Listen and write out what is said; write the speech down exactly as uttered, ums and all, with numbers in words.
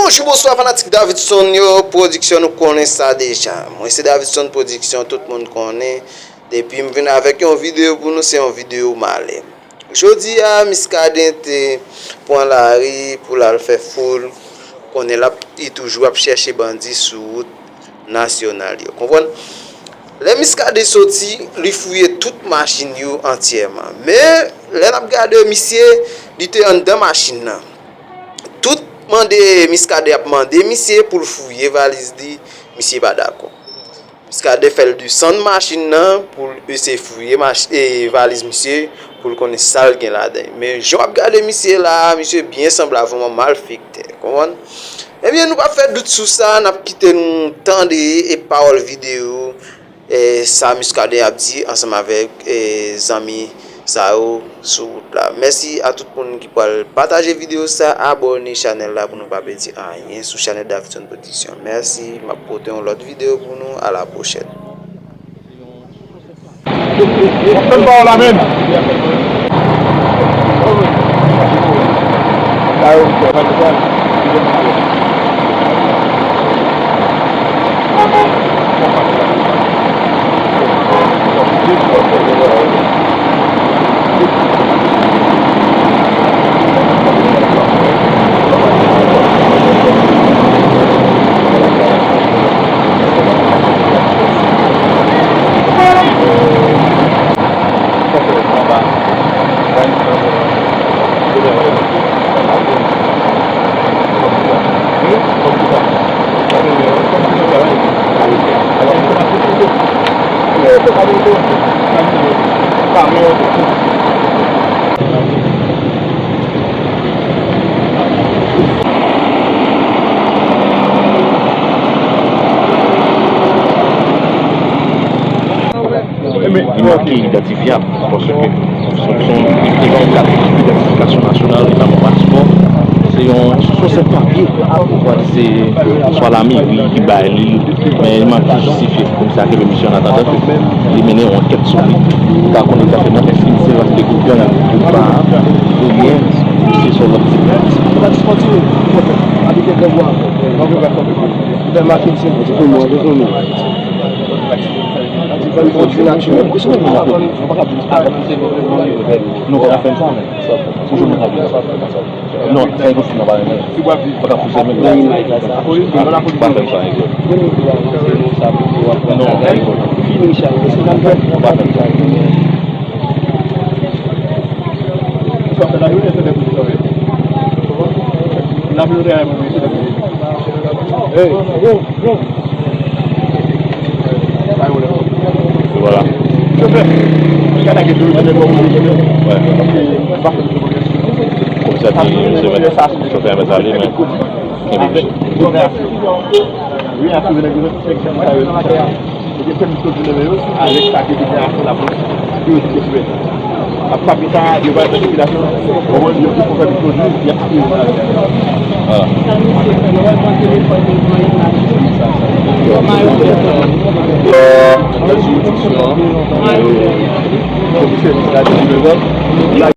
Bonjou, bonswa, fanatik Davidson yo, Pwodiksyon, nou konnen sa deja. Mwen se Davidson Pwodiksyon, tout moun konnen. Depi m vin avèk yon videyo pou nou, se yon videyo malè. Jodi a, Muscadin te pran lari pou l al fè foul. Konnen l ap, li toujou ap chèche bandi sou wout nasyonal yo. Konprann? Lè Muscadin soti, li fouye tout machin yo antyèman. Men, lè n ap gade misye, li te anndan machin nan. Tout mande Muscadin ap mande misye pou l fouye valiz li, misye pa dakò. Muscadin fè l desann machin nan pou l eseye fouye mach-, e, valiz misye pou l konnen sa l gen ladan l. Men jan w ap gade misye la, misye byen sanble avè yon malfektè. Konprann? Ebyen, nou p ap fè dout sou sa, n ap kite nou tande e pawòl videyo, e, sa Muscadin ap di ansanm avèk, e, zanmi sa yo sou wout la. Mèsi a tout moun ki pral pataje videyo sa, abòne chanèl la pou nou pa pèdi anyen sou chanèl Davidson Production. Mèsi, m ap pote yon lòt videyo pou nou. A la pwochèn. Fè m pawòl la menm. Li manke idantifyab, paske se yon kat idantifikasyon nasyonal, li pa yon paspò, se yon, se yon sèl papye, se swa la meri ki bay li, men li manke jistifye. Komisè a kenbe misye an atandan ke li mennen yon ankèt sou li pou l ka konnen egzakteman èske misye rantre nan gwoup gang oubyen misye se yon lòt tip. Nou pa ka fè sa, men. Pou jounen sa vini. Non, sa e konsi nan pa renmen. Ou pa ka pouse men. Pa fè sa, Hugo. Non, Hugo. Ou pa fè sa. Hey, yo, yo. Voilà. Komisè di se mèt chofè a mèt ale, men kenbe misye. Voilà.